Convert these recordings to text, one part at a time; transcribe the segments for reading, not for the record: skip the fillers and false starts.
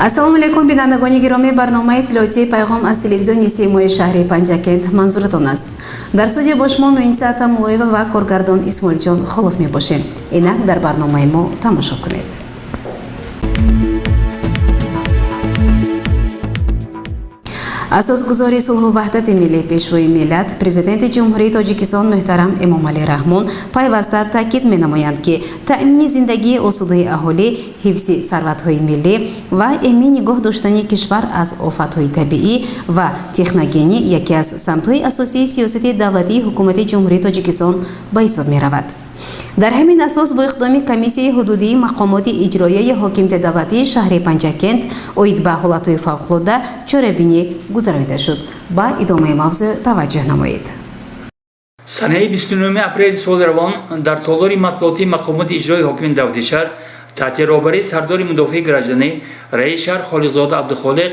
Ассалому алайкум, бинандагони гиромӣ. Барномаи иттилоотии «Пайғом» аз телевизиони Симои шаҳри Панҷакент манзуратон аст. Дар студия бо шумо Муиниса Атамуллоева ва коргардон Исмоилҷон Холов мебошем. Инак дар барномаи мо тамошо кунед. Асосгузори сулҳу ваҳдати миллӣ, Пешвои миллат, Президенти Ҷумҳурии Тоҷикистон муҳтарам Эмомалӣ Раҳмон пайваста таъкид менамоянд, ки таъмини зиндагии осудаи аҳолӣ, ҳифзи сарватҳои миллӣ ва эмин нигоҳ доштани кишвар аз офатҳои табиӣ ва техногенӣ яке аз самтҳои асосии сиёсати давлатии Ҳукумати Ҷумҳурии Тоҷикистон ба ҳисоб меравад. Дар ҳамин асос бо иқдоми Комиссияи ҳудудии мақомоти иҷроияи ҳокимияти давлатии шаҳри Панҷакент оид ба ҳолатҳои фавқулода чорабинӣ гузаронида шуд. Ба идомаи мавзӯъ таваҷҷӯҳ намоед. Санаи 29 апрели соли равон дар толори матбуотии мақомоти иҷрои ҳокимияти давлати шаҳр таҳти роҳбарии сардори мудофиаи гражданӣ, раиси шаҳр Холиқзода Абдухолиқ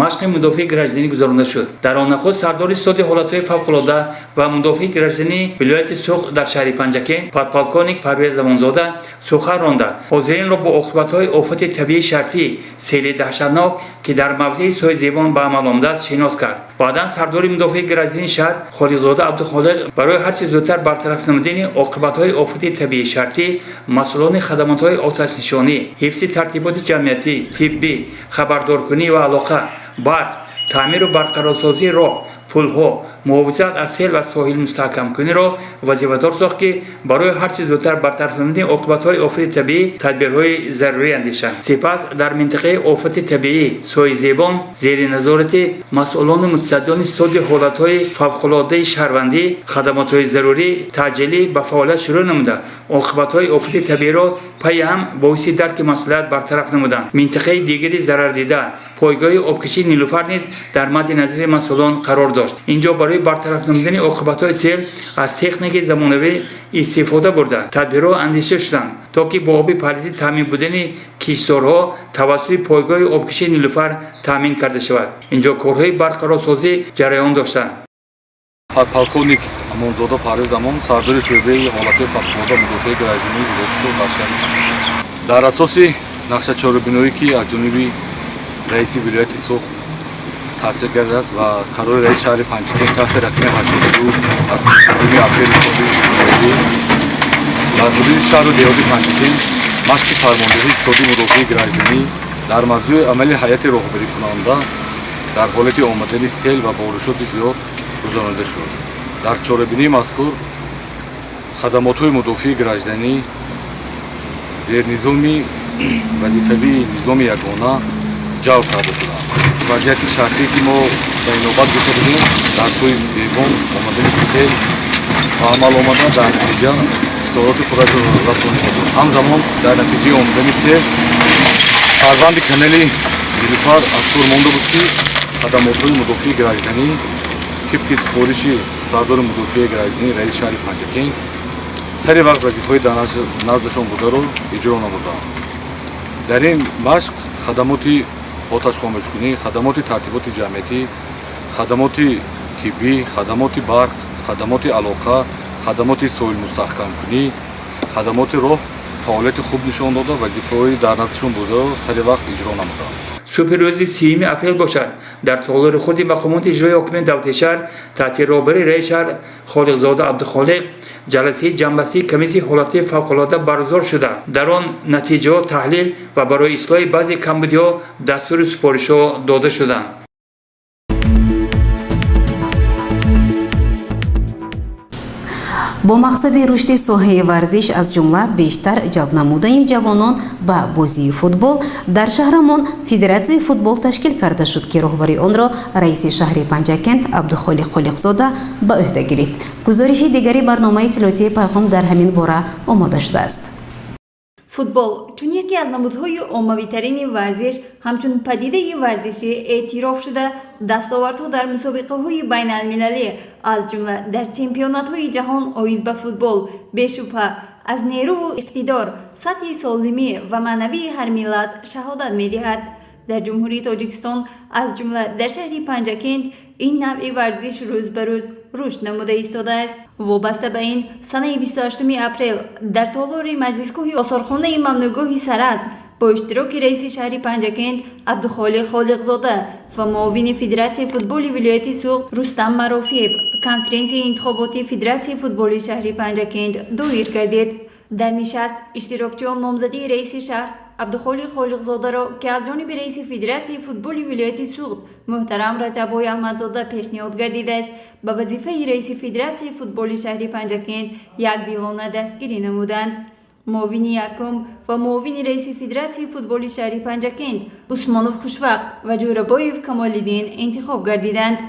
машқи мудофиаи гражданӣ гузаронида шуд. Дар он нахуст сардори ситоди ҳолатҳои фавқулода ва мудофиаи граждании вилояти Суғд дар шаҳри Панҷакент подполковник Парвез Замонзода сухан ронда, ҳозиринро бо оқибатҳои офати табиии шартӣ, сели даҳшатнок, ки дар мавзеи Сои Зебон ба амал омадааст, шинос кард. Баъдан сардори мудофиаи граждании шаҳр Холиқзода Абдухолиқ барои ҳарчи зудтар бартараф намудани оқибатҳои офати табиии шартӣ масъулони хадамотҳои оташнишонӣ, ҳифзи тартиботи ҷамъиятӣ, тиббӣ, хабардоркунӣ ва алоқа, барқ, таъмиру барқарорсозии роҳ, пулҳо, муҳофизат аз сел ва соҳил мустаҳкамкуниро вазифадор сохт, ки барои ҳарчи зудтар бартараф намудани оқибатҳои офати табиӣ тадбирҳои зарурӣ андешанд. Сипас дар минтақаи офати табиӣ Сои Зебон зери назорати масъулону мутасаддиёни ситоди ҳолатҳои фавқулодаи шаҳрвандӣ хадамотҳои зарурӣ таъҷилӣ ба фаъолият шурӯъ намуда, оқибатҳои офати табииро пайи ҳам бо ҳисси дарки масъулият бартараф намуданд. Минтақаи дигари зарардида, пойгоҳи обкашии Нилуфар низ дар мадди назари масъулон қарор дошт. Инҷо барои бартараф намудани оқибатҳои сел аз техникаи замонавӣ истифода бурда, тадбирҳо андешида шуданд, то ки бо оби парҳезӣ таъмин будани киштзорҳо тавассути пойгоҳи обкашии Нилуфар таъмин карда шавад. Инҷо корҳои барқарорсозӣ ҷараён доштанд. Подполковник Амонзода Парвез Амон, сардори шӯъбаи ҳолатҳои фавқулода мудофиаи граждании вилояти Суғд дар шаҳри Панҷакент. Дар асоси нақшачорабиноӣ, ки аз ҷониби раиси вилояти Суғд тасдиқ гардидааст ва қарори раиси шаҳри Панҷакент таҳти рақами 82 аз 2 апрели соли ҷорӣ, дар ҳудуди шаҳру деҳоти Панҷакент машқи фармондиҳии ситоди мудофиаи гражданӣ дар мавзӯи амали ҳайати роҳбарикунанда дар ҳолати омадани сел ва боришоти зиёд гузаронида шуд. Дар чорабинии мазкур хадамотҳои мудофиаи гражданӣ зернизоми вазифавии низоми ягона ҷалб карда шуданд. Вазъияти шартие, ки мо ба инобат гирифта будем, дар Сои Зебон омадани сел ба амал омада, дар натиҷа хисороти худашро расонида буд. Ҳамзамон дар натиҷаи омадани сел сарбанди канали Нилуфар аз кор монда буд, ки хадамотҳои мудофиаи гражданӣ тибқи супориши сардори мудофиаи гражданӣ, раиси шаҳри Панҷакент сари вақт вазифаҳои дар наздашон бударо иҷро намуданд. Дар ин машқ хадамоти оташхомӯшкунӣ, хадамоти тартиботи ҷамъиятӣ, хадамоти тиббӣ, хадамоти барқ, хадамоти алоқа, хадамоти соҳилмустаҳкамкунӣ, хадамоти роҳ фаъолияти хуб нишон дода, вазифаҳои дар наздашон бударо сари вақт иҷро намуданд. Субҳи рӯзи 30 апрел бошад, дар толори хурди мақомоти иҷрои ҳокимияти давлати шаҳр таҳти роҳбарии раиси шаҳр Холиқзода Абдухолиқ ҷаласаи ҷамъбастии комиссияи ҳолатҳои фавқулода баргузор шуда, дар он натиҷаҳо таҳлил ва барои ислоҳи баъзе камбудиҳо дастуру супоришҳо дода шуданд. Бо мақсади рушди соҳаи варзиш, аз ҷумла бештар ҷалб намудани ҷавонон ба бозии футбол, дар шаҳрамон федератсияи футбол ташкил карда шуд, ки роҳбари онро раиси шаҳри Панҷакент Абдухолиқ Холиқзода ба ӯҳда гирифт. Гузориши дигари барномаи иттилоотии «Пайғом» дар ҳамин бора омода шудааст. Футбол чун яке аз намудҳои оммавитарини варзиш, ҳамчун падидаи варзишӣ эътироф шуда, дастовардҳо дар мусобиқаҳои байналмилалӣ, аз ҷумла дар чемпионатҳои ҷаҳон оид ба футбол, бешубҳа аз нерӯву иқтидор, сатҳи солимӣ ва маънавии ҳар миллат шаҳодат медиҳад. Дар Ҷумҳурии Тоҷикистон, аз ҷумла дар шаҳри Панҷакент, ин навъи варзиш рӯз ба рӯз рушд намуда истодааст. Вобаста ба ин, санаи 28 апрел дар толори маҷлисгоҳи осорхонаи мамнӯъгоҳи Саразм Бо иштироки раиси шаҳри Панҷакент Абдухолиқ Холиқзода ва муовини Федератсияи футболи вилояти Суғд Рустам Марофиев конференсияи интихоботии Федератсияи футболи шаҳри Панҷакент доир гардид. Дар нишаст иштирокчиён номзадии раиси шаҳр Абдухолиқ Холиқзодаро, ки аз ҷониби раиси Федератсияи футболи вилояти Суғд муҳтарам Раҷаббой Аҳмадзода пешниҳод гардидааст, ба вазифаи раиси Федератсияи футболи шаҳри Панҷакент якдилона дастгирӣ намуданд. Муовини якум ва муовини раиси Федератсияи футболи шаҳри Панҷакент Усмонов Хушвақт ва Ҷӯрабоев Камолиддин интихоб гардиданд.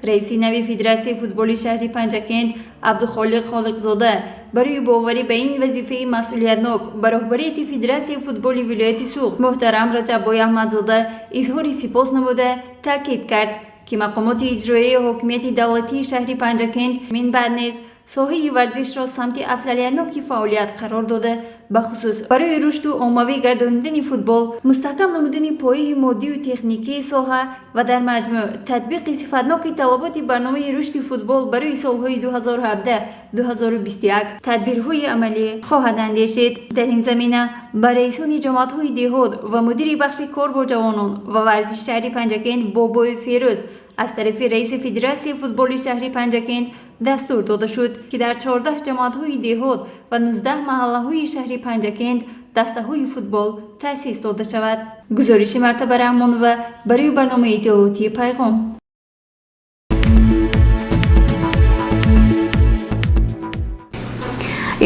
Раиси нави Федератсияи футболи шаҳри Панҷакент Абдухолиқ Холиқзода барои боварӣ ба ин вазифаи масъулиятнок ба роҳбарияти Федератсияи футболи вилояти Суғд муҳтарам Раҷаббой Аҳмадзода изҳори сипос намуда, таъкид кард, ки мақомоти иҷроияи ҳокимияти давлатии шаҳри Панҷакент минбаъд низ соҳаи варзишро самти афзалиятноки фаъолият қарор дода, бахусус барои рушду оммавӣ гардонидани футбол, мустаҳкам намудани пояи моддию техникии соҳа ва дар маҷмӯъ татбиқи сифатноки талаботи барномаи рушди футбол барои солҳои 2017-2021 тадбирҳои амалӣ хоҳад андешид. Дар ин замина ба раисони ҷамоатҳои деҳот ва мудири бахши кор бо ҷавонон ва варзиши шаҳри Панҷакент Бобои Ферӯз аз тарафи раиси Федератсияи футболи шаҳри Панҷакент дастур дода шуд, ки дар 14 ҷамоатҳои деҳот ва 19 маҳаллаҳои шаҳри Панҷакент дастаҳои футбол таъсис дода шавад. Гузориши Мартаба Раҳмонова барои барномаи иттилоотии Пайғом.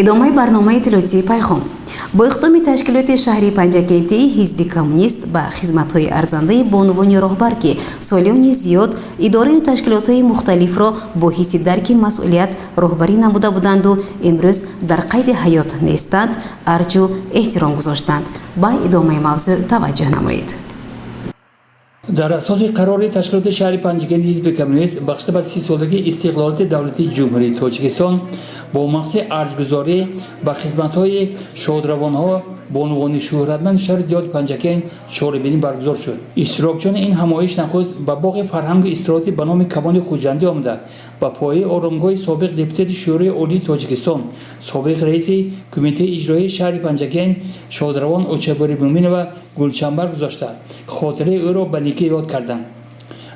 Идомаи барномаи иттилоотии Пайғом. Бо иқдоми ташкилоти шаҳри Панҷакентии Ҳизби Коммунист ба хизматҳои арзандаи бонувони роҳбар, ки солиёни зиёд идораю ташкилотҳои мухталифро бо ҳисси дарки масъулият роҳбарӣ намуда буданду имрӯз дар қайди ҳаёт нестанд, арҷу эҳтиром гузоштанд. Ба идомаи мавзӯъ таваҷҷӯҳ намоед. Дар асоси қарори ташкилоти шаҳри Панҷакенти Ҳизби Коммунист бахшида ба 30-солагии истиқлолияти давлатии Ҷумҳурии Тоҷикистон бо мақсади арҷгузорӣ ба хизматҳои шодравонҳо, бонувони шӯҳратманди шаҳри диёри Панҷакент чорабинӣ баргузор шуд. Иштирокчиёни ин ҳамоиш нахуст ба боғи фарҳангу истироҳатӣ ба номи Камоли Хуҷандӣ омада, ба пояи оромгоҳи собиқ депутати Шӯрои Олии Тоҷикистон, собиқ раиси Кумитаи иҷроияи шаҳри Панҷакент шодравон Очабӯри Муъминова гулчамбар гузошта, хотираи ӯро ба некӣ ёд карданд.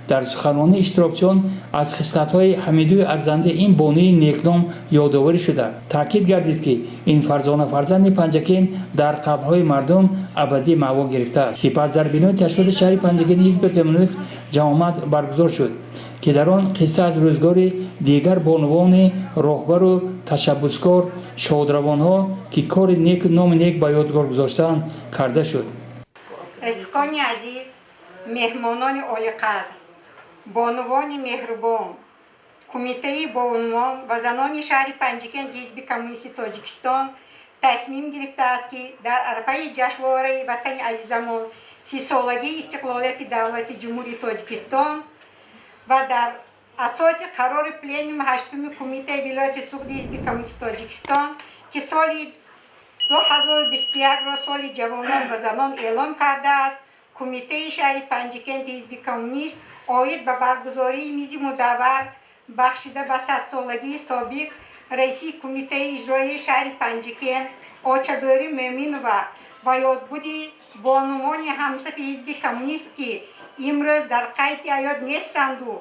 Дар суханронии иштирокчиён аз хислатҳои ҳамидуи арзандаи ин бонуи некном ёдоварӣ шуда, таъкид гардид, ки ин фарзона фарзанди Панҷакент дар қалбҳои мардум абадӣ маъво гирифтааст. Сипас дар бинои ташкилоти шаҳри Панҷакенти Ҳизби Коммунист ҷамъомад баргузор шуд, ки дар он қисса аз рӯзгори дигар бонувони роҳбару ташаббускор, шодравонҳо, ки кори неку номи нек ба ёдгор гузоштаанд, карда шуд. Рафиқони азиз, меҳмонони олиқадр, бонувони меҳрубон, Кумитаи бонувон ва занони шаҳри Панҷакенти Ҳизби Коммунисти Тоҷикистон тасмим гирифтааст, ки дар арафаи ҷашнвораи ватани азизамон, 30-солагии истиқлолияти давлати Ҷумҳурии Тоҷикистон ва дар асоси қарори пленуми ҳаштуми Кумитаи вилояти Суғди Ҳизби Коммунисти Тоҷикистон, ки соли 2021-ро соли ҷавонон ва занон эълон кардааст, Кумитаи шаҳри Панҷакенти Ҳизби Коммунист оид ба баргузории мизи мудаввар бахшида ба 100-солагии собиқ раиси Кумитаи иҷроияи шаҳри Панҷакент Очабӯри Мӯъминова ва ёдбуди бонувони ҳамсафи Ҳизби Коммунист, ки имрӯз дар қайди ҳаёт нестанду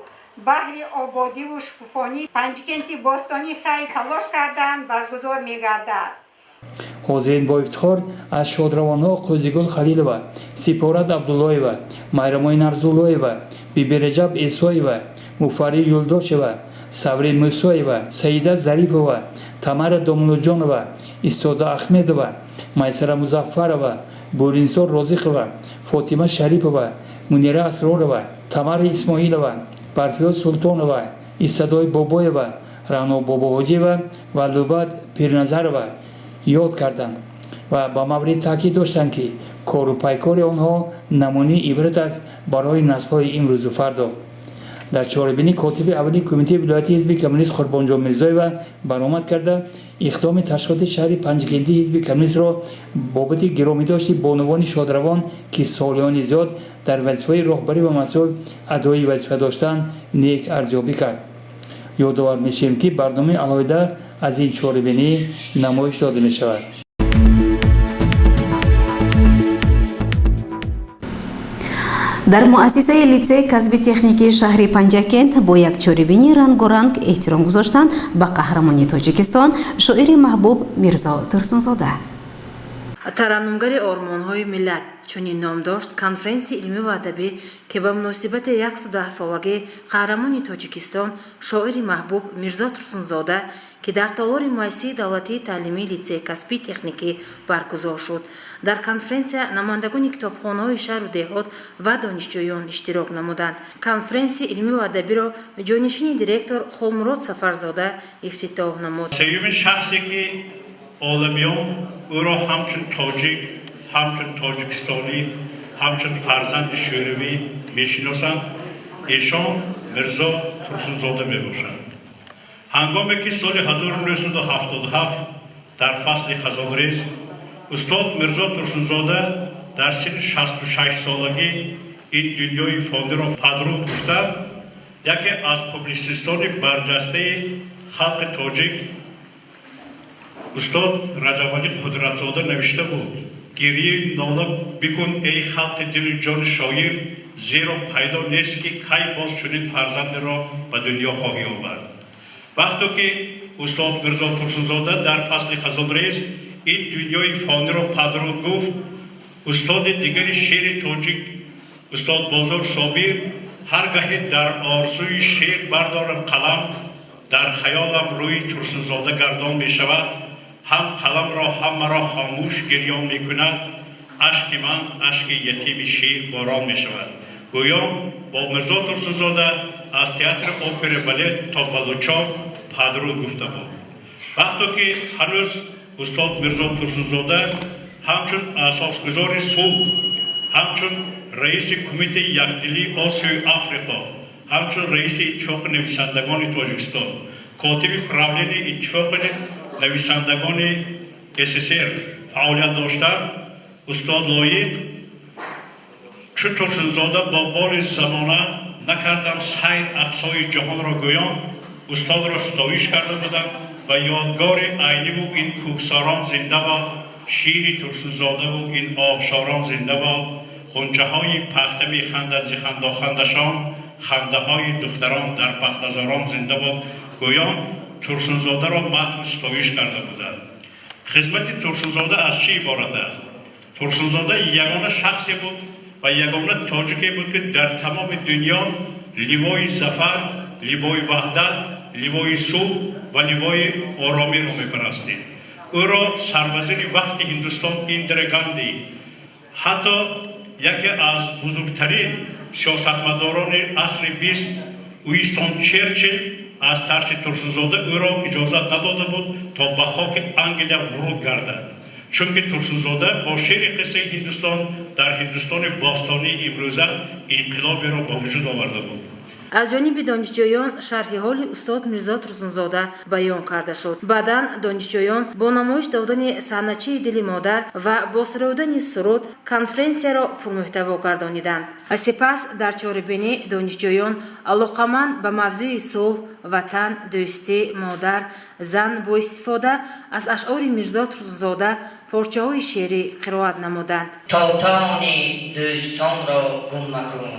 баҳри ободиву шукуфонии Панҷакенти бостонӣ саъю талош карданд, баргузор мегардад. Ҳозирин бо ифтихор аз шодравонҳо Қӯзигул Халилова, Сипорат Абдуллоева, Майрамои Нарзуллоева, Бибираҷаб Эсоева, Муфарри Юлдошева, Саври Мусоева, Саида Зарипова, Тамара Домуллоҷонова, Истода Ахмедова, Майсара Музаффарова, Буринсор Розиқова, Фотима Шарипова, Мунира Асророва, Тамара Исмоилова, Барфиё Султонова, Исадой Бобоева, Раъно Бобоҳоҷиева ва Лубат Пирназарова ёд карданд ва ба маврид таъкид доштанд, ки кору пайкори онҳо намунаи ибрат аст барои наслҳои имрӯзу фардо. Дар чорабинӣ котиби аввали Кумитаи вилояти Ҳизби Коммунист Қурбонҷон Мирзоева баромад карда, иқдоми ташкилоти шаҳри Панҷакентии Ҳизби Коммунистро бобати гиромидошти бонувони шодравон, ки солиёни зиёд дар вазифаи роҳбарӣ ва масъул адои вазифа доштанд, нек арзёбӣ кард. Ёдовар мешавем, ки барномаи алоҳида аз ин чорабинӣ намоиш дода мешавад. Дар муассисаи литсей касби техникии шаҳри Панҷакент бо як чорабинии рангоранг эҳтиром гузоштанд ба қаҳрамони Тоҷикистон, шоири маҳбуб Мирзо Турсунзода. Тараннумгари ормонҳои миллат — чунин ном дошт конференсияи илмӣ ва адабӣ, ки ба муносибати 110-солагии қаҳрамони Тоҷикистон, шоири маҳбуб Мирзо Турсунзода, ки дар толори муассисаи давлатии таълимии литсеи касбии техникӣ баргузор шуд. Дар конференсия намояндагони китобхонаҳои шаҳру деҳот ва донишҷӯён иштирок намуданд. Конференсияи илмию адабиро ҷонишини директор Холмурод Сафарзода ифтитоҳ намуд. Сеюмин шахсе, ки оламиён ӯро ҳамчун тоҷик, ҳамчун тоҷикистонӣ, ҳамчун фарзанди шӯравӣ мешиносанд, эшон Мирзо Турсунзода мебошанд. Ҳангоме ки соли 1977 дар фасли хазонрез устод Мирзо Турсунзода дар синни 66-солагӣ ин дунёи фониро падруд гуфтанд, яке аз публитсистони барҷастаи халқи тоҷик, устод Раҷабалӣ Қудратзода навишта буд: «Гирию нола бикун, эй халқи дилу ҷони шоир, зеро пайдо нест, ки кай боз чунин фарзандеро ба дунё хоҳӣ овард». Вақто ки устод Мирзо Турсунзода дар фасли хазонрез ин дунёи фониро падруд гуфт, устоди дигари шеъри тоҷик, устод Бозор Собир: «Ҳар гаҳе дар орзуи шеър бардорам қалам, дар хаёлам рӯи Турсунзода гардон мешавад, ҳам қаламро, ҳам маро хомӯш гирён мекунад, ашки ман ашки ятими шеър борон мешавад», гӯён бо Мирзо Турсунзода аз театри опера балет то Балучоб падруд гуфта буд. Вақто ки ҳанӯз устод Мирзо Турсунзода ҳамчун асосгузори сулҳ, ҳамчун раиси Кумитаи якдилии Осиёи Африқо, ҳамчун раиси Иттифоқи нависандагони Тоҷикистон, котиби правленияи Иттифоқи нависандагони СССР фаъолият доштанд, устод Лоиқ: «Чу Турсунзода бо боли замона накардам сайр ақсои ҷаҳонро», гӯён устодро ситоиш карда буданд ва «Ёдгори Айниву ин кӯҳсорон зинда бод, шири Турсунзодаву ин обшорон зинда бод, ғунчаҳои пахта механдад зи хандохандашон, хандаҳои духтарон дар пахтазорон зинда бод», гӯён Турсунзодаро мадҳу ситоиш карда буданд. Хизмати Турсунзода аз чӣ иборат аст? Турсунзода ягона шахсе буд ва ягона тоҷике буд, ки дар тамоми дунё ливои зафар, ливои ваҳдат, ливои сулҳ ва ливои оромиро мепарастид. Ӯро сарвазири вақти Ҳиндустон Индира Ганди, ҳатто яке аз бузургтарин сиёсатмадорони асри бист, Уинстон Черчилл, аз тарси Турсунзода ӯро иҷозат надода буд, то ба хоки Англия вуруд гардад, чунки Турсунзода бо шеъри «Қиссаи Ҳиндустон» дар Ҳиндустони бостонии имрӯза инқилоберо ба вуҷуд оварда буд. Аз ҷониби донишҷӯён шарҳи ҳоли устод Мирзо Турсунзода баён карда шуд. Баъдан донишҷӯён бо намоиш додани саҳначаи «Дили модар» ва бо сурудани суруд конференсияро пурмуҳтаво гардониданд. Сипас дар чорабинӣ донишҷӯён алоқаманд ба мавзӯи сулҳ, ватан, дӯстӣ, модар, зан бо истифода аз ашъори Мирзо Турсунзода порчаҳои шеърӣ қироат намуданд. То тони дӯстонро гум макун,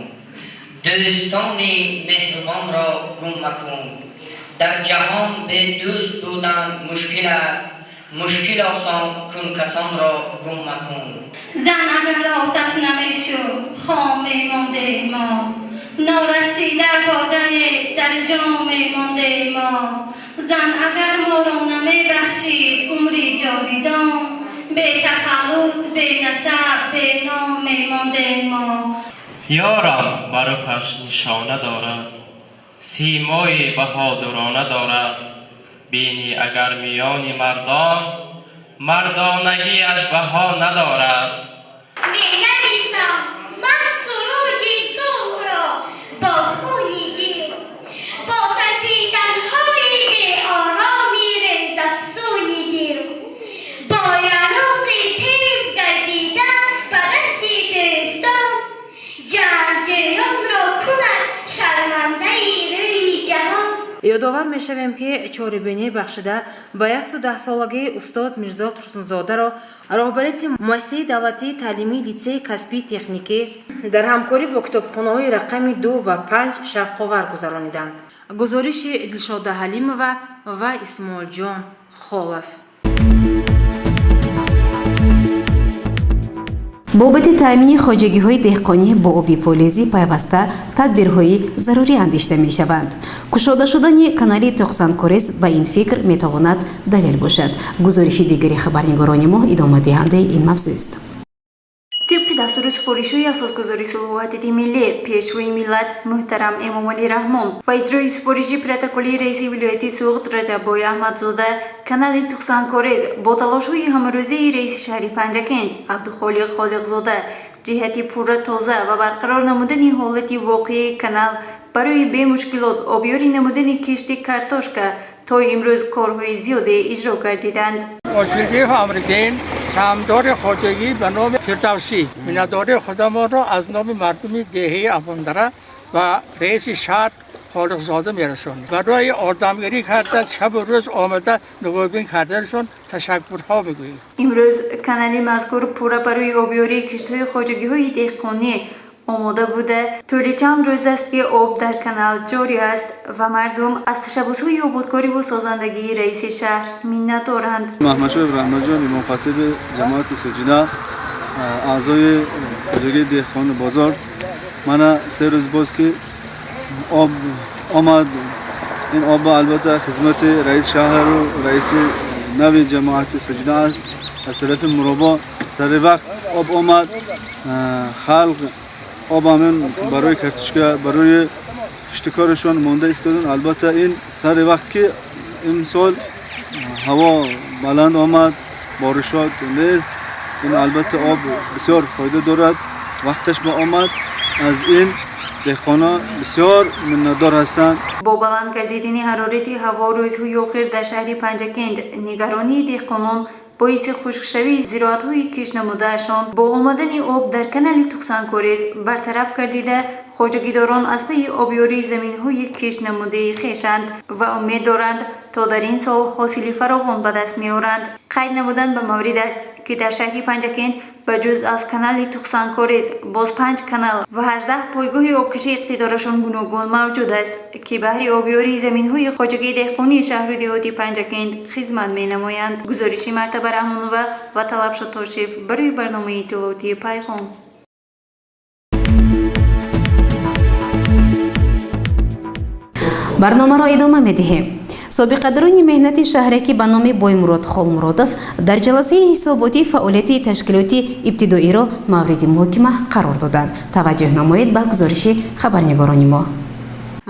дӯстони меҳрубонро гум макун. Дар ҷаҳон бедӯст будан мушкил аст, мушкил осон кун, касонро гум макун. Зан агар оташ намешуд, хом мемондем мо, норасида бодае дар ҷом мемондем мо. Зан агар моро намебахшид умри ҷовидон, бетахаллус, бенасаб, беном мемондем мо. Ёрам ба рухаш нишона дорад, симои баҳодурона дорад. Бинӣ агар миёни мардон, мардонагиаш баҳо надорад. Менависам ман суруди сулҳро бо хуни дил, бо тапиданҳои беороми резафсуни дил, бо яроқи тез гардида ба дасти дӯстон, ҷангҷӯёнро кунад шармандаи рӯи ҷаҳон. Ёдовар мешавем, ки чорабинӣ бахшида ба 110-солагии устод Мирзо Турсунзодаро роҳбарияти муассисаи давлатии таълимии литсеи касбии техникӣ дар ҳамкорӣ бо китобхонаҳои рақами 2 ва 5 шавқовар гузарониданд. Гузориши Дилшода Ҳалимова ва Исмоилҷон Холов. Бобати таъмини хоҷагиҳои деҳқонӣ бо оби полезӣ пайваста тадбирҳои зарурӣ андешида мешаванд. Кушода шудани канали Тоқсанкорез ба ин фикр метавонад далел бошад. Гузориши дигари хабарнигорони мо идомадиҳандаи ин мавзӯъст. Тибқи дастуру супоришҳои асосгузори сулҳу ваҳдати миллӣ, Пешвои миллат муҳтарам Эмомалӣ Раҳмон ва иҷрои супориши протоколии раиси вилояти Суғд Раҷаббой Аҳмадзода, канали Тухсанкорез бо талошҳои ҳамарӯзаи раиси шаҳри Панҷакент Абдухолиқ Холиқзода ҷиҳати пурра тоза ва барқарор намудани ҳолати воқеии канал барои бемушкилот обёрӣ намудани кишти картошка то имрӯз корҳои зиёде иҷро гардиданд. Ошиқиев Амриддин, саҳмдори хоҷагӣ ба номи Фирдавсӣ, миннатдории худамонро аз номи мардуми деҳаи Афғондара ба раиси шаҳр Холиқзода мерасонем. Барои одамгирӣ карда, шабу рӯз омада нигоҳбин карданашон ташаккурҳо бигӯем. Имрӯз канали мазкур пурра барои обёрии киштҳои хоҷагиҳои деҳқонӣ омода буда, тӯли чанд рӯз аст, ки об дар канал ҷорӣ аст ва мардум аз ташаббусҳои ободкориву созандагии раиси шаҳр миннатдоранд. Маҳмадшоҳ Раҳматҷон, имомхатиби ҷамоати Соҷина, аъзои хоҷагии деҳқони бозор. Мана 3 рӯз боз ки об омад. Ин об албатта хизмати раис шаҳру раиси нави ҷамоати Соҷина аст. Аз тарафи муробо сари вақт об омад. Халқ об ҳамин барои картошка, барои киштикорашон монда истодан. Албатта, ин сари вақт ки имсол ҳаво баланд омад, боришот нест, ин албатта об бисёр фоида дорад. Вақташ ба омад, аз ин деҳқонон бисёр миннатдор ҳастанд. Бо баланд гардидани ҳарорати ҳаво рӯзҳои охир дар шаҳри Панҷакент нигаронии деҳқонон боиси хушкшавии зироатҳои кишт намудаашон бо омадани об дар канали Тухсанкорез бартараф гардида, хоҷагидорон аз пайи обёрии заминҳои кишт намудаи хешанд ва умед доранд, то дар ин сол ҳосили фаровон ба даст меоранд. Қайд намудан ба маврид аст, ки дар шаҳри Панҷакент ба ҷуз аз канали Тухсанкорез боз панҷ канал ва 18 пойгоҳи обкаши иқтидорашон гуногун мавҷуд аст, ки баҳри обёрии заминҳои хоҷагии деҳқонии шаҳру деҳоти Панҷакент хизмат менамоянд. Гузориши Мартаба Раҳмонова ва Талабшо Тошев барои барномаи иттилоотии Пайғом. Барномаро идома медиҳем. Собиқадорони меҳнати шаҳре, ки ба номи Боймурод Холмуродов, дар ҷаласаи ҳисоботӣ фаъолияти ташкилоти ибтидоиро мавриди муҳокима қарор доданд. Таваҷҷӯҳ намоед ба гузориши хабарнигорони мо.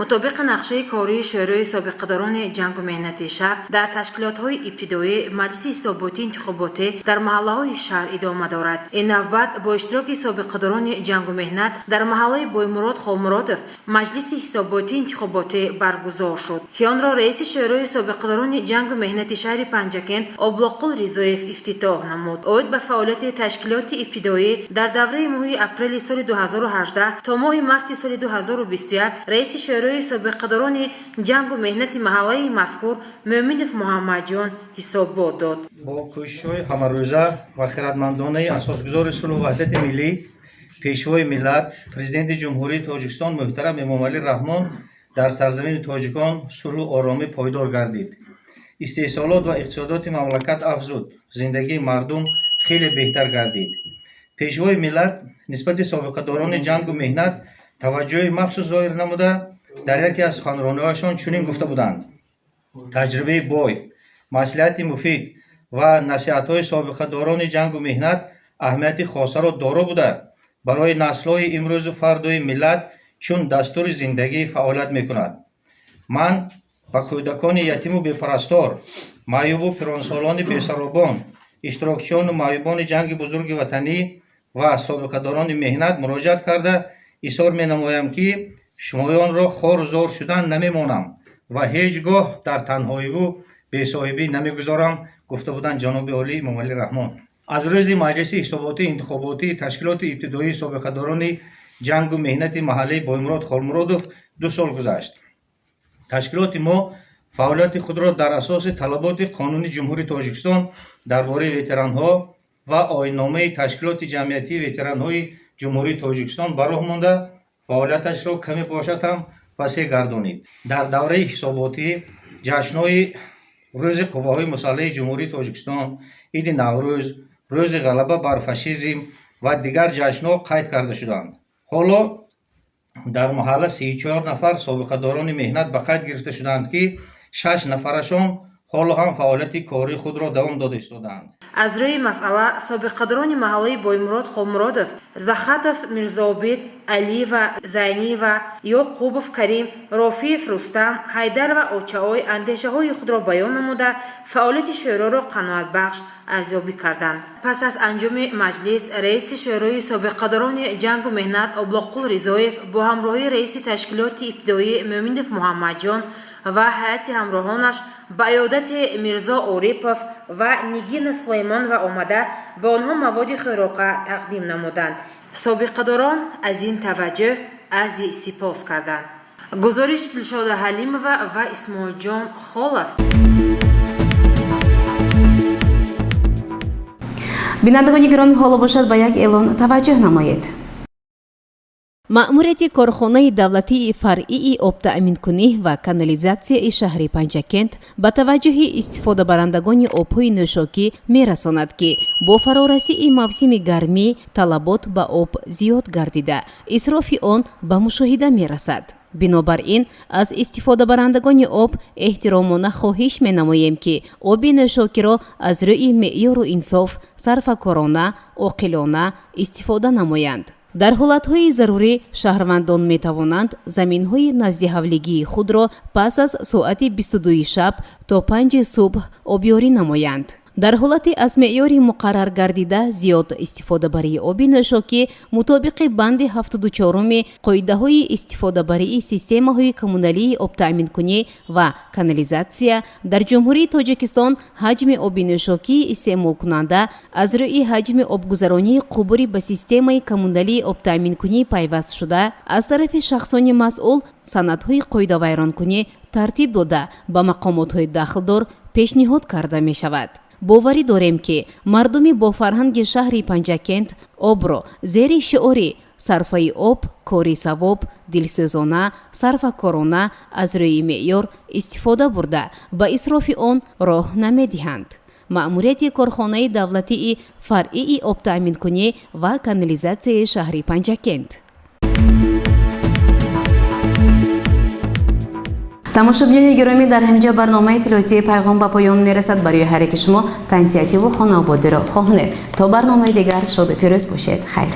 Мутобиқи нақшаи кории Шӯрои собиқадорони ҷангу меҳнати шаҳр дар ташкилотҳои ибтидоӣ, маҷлиси ҳисоботӣ интихоботӣ дар маҳаллаҳои шаҳр идома дорад. Ин навбат бо иштироки собиқадорони ҷангу меҳнат дар маҳаллаи Боймурод Холмуродов маҷлиси ҳисоботӣ интихоботӣ баргузор шуд, ки онро раиси Шӯрои собиқадорони ҷангу меҳнати шаҳри Панҷакент Облоқул Ризоев ифтитоҳ намуд. Оид ба фаъолияти ташкилоти ибтидоӣ дар давраи моҳи апрели соли 2018 то моҳи марти соли 2021 раиси Шӯрои собиқадорони ҷангу меҳнати маҳаллаи мазкур Мӯминов Муҳаммадҷон ҳисобот дод. Бо кӯшишҳои ҳамарӯза ва хиратмандонаи асосгузори сулҳу ваҳдати миллӣ, Пешвои миллат, Президенти Ҷумҳурии Тоҷикистон муҳтарам Эмомалӣ Раҳмон дар сарзамини тоҷикон сулҳу оромӣ пойдор гардид, истеҳсолот ва иқтисодиёти мамлакат афзуд, зиндагии мардум хеле беҳтар гардид. Пешвои миллат нисбати собиқадорони ҷангу меҳнат таваҷҷӯҳи махсус зоҳир намуда, дар яке аз суханрониҳояшон чунин гуфта буданд: «Таҷрибаи бой, маслиҳати муфид ва насиҳатҳои собиқадорони ҷангу меҳнат аҳамияти хосаро доро буда, барои наслҳои имрӯзу фардои миллат чун дастури зиндагӣ фаъолият мекунад. Ман ба кӯдакони ятиму бепарастор, маъюбу пиронсолони бесаробон, иштирокчиёну маъюбони ҷанги бузурги ватанӣ ва собиқадорони меҳнат муроҷиат карда изҳор менамоям, ки шумоёнро хору зор шудан намемонам ва ҳеҷ гоҳ дар танҳоиву бесоҳибӣ намегузорам», гуфта буданд ҷаноби олӣ Эмомалӣ Раҳмон. Аз рӯзи маҷлиси ҳисоботии интихоботии ташкилоти ибтидоии собиқадорони ҷангу меҳнати маҳаллаи Боймурод Холмуродов 2 сол гузашт. Ташкилоти мо фаъолияти худро дар асоси талаботи Қонуни Ҷумҳурии Тоҷикистон дар бораи ветеранҳо ва Оинномаи Ташкилоти ҷамъиятии ветеранҳои Ҷумҳурии Тоҷикистон ба роҳ монда, фаъолияташро каме бошад ҳам васеъ гардонид. Дар давраи ҳисоботӣ ҷашнҳои Рӯзи қувваҳои мусаллаҳи Ҷумҳурии Тоҷикистон, Иди Наврӯз, Рӯзи ғалаба бар фашизм ва дигар ҷашнҳо қайд карда шуданд. Ҳоло дар маҳалла 34 нафар собиқадорони меҳнат ба қайд гирифта шуданд, ки 6 нафарашон ҳоло ҳам фаъолияти кории худро давом дода истодаанд. Аз рӯи масъала собиқадорони маҳаллаи Боймурод Холмуродов, Захатов Мирзообид, Алиева Зайниева, Ёқубов Карим, Рофиев Рустам, Ҳайдарова Очаой андешаҳои худро баён намуда, фаъолияти шӯроро қаноатбахш арзёбӣ карданд. Пас аз анҷоми маҷлис раиси шӯрои собиқадорони ҷангу меҳнат Облоққул Ризоев бо ҳамроҳии раиси ташкилоти ибтидоӣ Мӯминов Муҳаммадҷон ва ҳайати ҳамроҳонаш ба иёдати Мирзо Орипов ва Нигина Сулаймонова омада, ба онҳо маводи хӯрока тақдим намуданд. Собиқадорон аз ин таваҷҷӯҳ арзи сипос карданд. Гузориши Дилшода Ҳалимова ва Исмоилҷон Холов. Бинандагони гиромӣ, ҳоло бошад ба як эълон таваҷҷӯҳ намоед. Маъмурияти корхонаи давлатии фаръии обтаъминкунӣ ва канализатсияи шаҳри Панҷакент ба таваҷҷӯҳи истифодабарандагони обҳои нӯшокӣ мерасонад, ки бо фарорасии мавсими гармӣ талабот ба об зиёд гардида, исрофи он ба мушоҳида мерасад. Бинобар ин аз истифодабарандагони об эҳтиромона хоҳиш менамоем, ки оби нӯшокиро аз рӯи меъёру инсоф, сарфакорона, оқилона истифода намоянд. Дар ҳолатҳои зарурӣ шаҳрвандон метавонанд заминҳои наздиҳавлигии худро пас аз соати 22 шаб то 5 субҳ обёрӣ намоянд. Дар ҳолати аз меъёри муқаррар гардида зиёд истифодабарии оби нӯшокӣ мутобиқи банди 74-уми қоидаҳои истифодабарии системаҳои коммуналии обтаъминкунӣ ва канализатсия дар Ҷумҳурии Тоҷикистон ҳаҷми оби нӯшокии истеъмолкунанда аз рӯи ҳаҷми обгузаронии қубури ба системаи коммуналии обтаъминкунӣ пайвастшуда аз тарафи шахсони масъул санадҳои қоидавайронкунӣ тартиб дода, ба мақомотҳои дахлдор пешниҳод карда мешавад. Боварӣ дорем, ки мардуми бофарҳанги шаҳри Панҷакент обро зери шиори «Сарфаи об кори савоб» дилсӯзона, сарфакорона, аз рӯи меъёр истифода бурда, ба исрофи он роҳ намедиҳанд. Маъмурияти корхонаи давлатии фаръии обтаъминкунӣ ва канализатсияи шаҳри Панҷакент. Тамошобинони гиромӣ, дар ҳаминҷо барномаи иттилоотии «Пайғом» ба поён мерасад. Барои ҳар яки шумо тансиҳативу хонаободиро хоҳонем. То барномаи дигар шоду пирӯз бошед. Хайр.